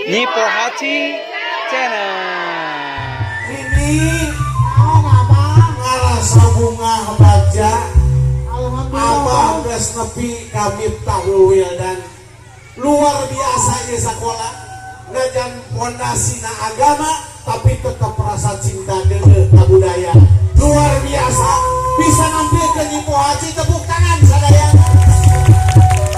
Nyi Pohaci Channel. Ini Naon, Abah? Ngarasa bungah bagja. Alhamdulillah. Abah geus nepi ka Miftahul Wildan. Luar biasa ieu sakola. Najan pondasina agama, tapi tetap rasa cinta deuleuh ka budaya. Luar biasa bisa nampilkeun Nyi Pohaci. Tepuk tangan sadayana.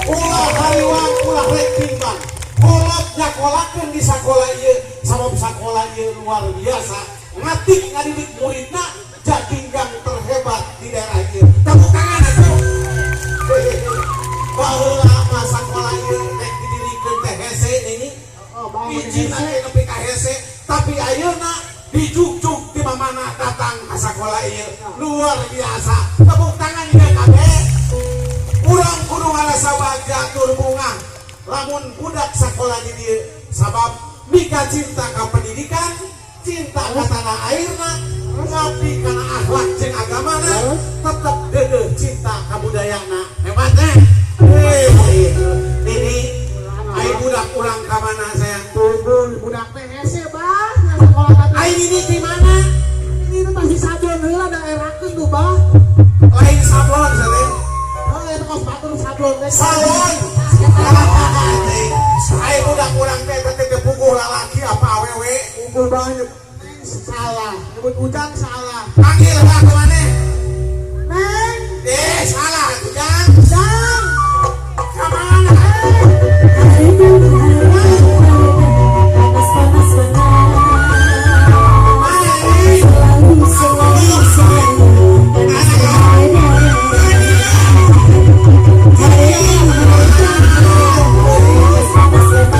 Ulah hariwang, ulah rek timbang. Kolot nyakolakeun di sakola ieu, sabab sakola ieu luar biasa. Ngatik ngadidik muridna jadi gang terhebat di daerah ieu. Tepuk tangan atuh. Baheula mah sakola ieu rek didirikeun teh hese ini. Oh, Bah, Bijina ge nepi ka hese, tapi ayeuna dijugjug di mana datang ka sakola ieu. Luar biasa. Tepuk tangan ieu kabeh. Urang kudu ngarasa bagja tur bungah lamun budak sakola di dieu, sabab mika cinta ka pendidikan, cinta ka tanah airna, ngabdi kana akhlak jeung agamana, tetep deudeuh cinta ka budayana. Hebat teh. Hei, ini ai budak urang ka mana, sayang? Tunggu budak teh hese, Bah, nya sekolah tadi. Ai ini di mana? Ini tuh masih sablon heula da erakeun tuh, Bah. Lain sablon sate. Oh, eta kos batur sablon teh. Salon. Ai budak urang teh teh teh puguh lalaki apa awewe? Unggul banget. Salah, nyebut Ujang salah. Panggil lah ke mana? Neng, Eh, salah, Ujang. Ujang. Ke mana? Panas panas panas. Mana ini? Selalu selalu selalu panas panas. Panas panas panas.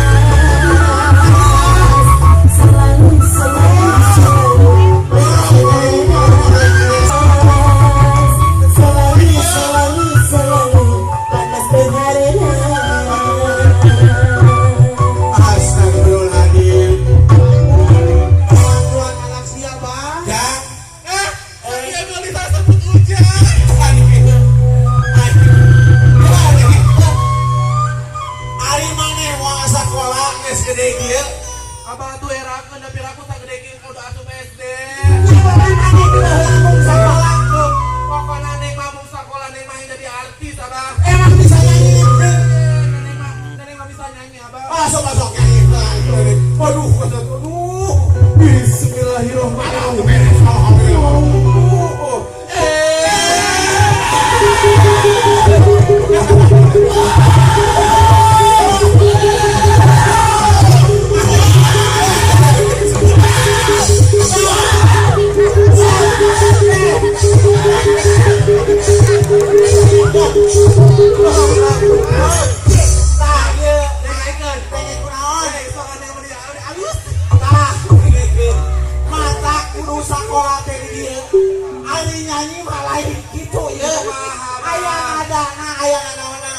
Selalu selalu selalu panas panas. Selalu selalu selalu panas panas. Astagfirullahaladzim. Kelakuan anak siapa? Jang. Eh, dia mau disebut Ujang. Aduh. Aduh. Ari maneh moal sakola geus gede kieu? Abah tuh erakeun da piraku sagede kieu kudu asup SD. Lamun sakola. Tuh, pokona neng mah mung sakola, neng mah jadi artis, Abah. Emang bisa nyanyi? Neneng mah bisa nyanyi, Abah. Masuk masuk nyanyi. Waduh, aduh. Bismillahirrahmanirrahim. Beres, alhamdulillah. Eh. Tah, ieu Dengekeun. Pengen kunaon? Eh, soalnya neng mah dia alus. Tah, dengekeun. Mata kudu sakola teh di dieu. Ari nyanyi mah lain kitu ieu. Aya ngadana, aya nganaonna.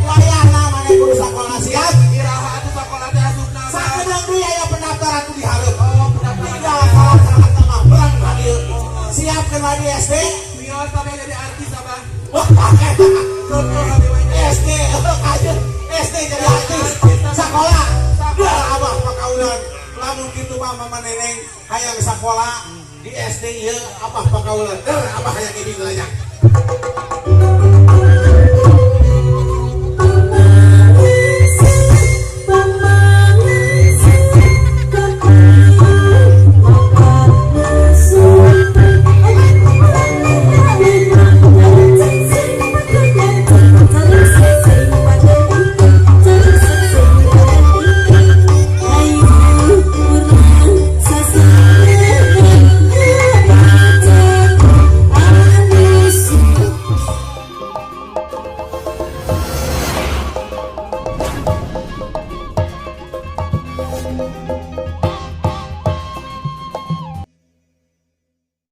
Wayahna maneh kudu sakola, siap? Iraha atuh sakola teh asupna, Abah? Sakedeung deui aya pendaftaran tuh di hareup. Oh, pendaftaran. Tinggal salah-salah mah berang ka dieu. Siap ke di SD? Mios sampai jadi artis, Abah. Wah, Contoh abi mah jadi SD, aja SD jadi artis. Sekolah. Dah, Abah pakaulan. Lamun kitu mah Mama Neneng hayang sakola di SD ieu, Abah pakaulan. Der, Abah hayang ibing lajang.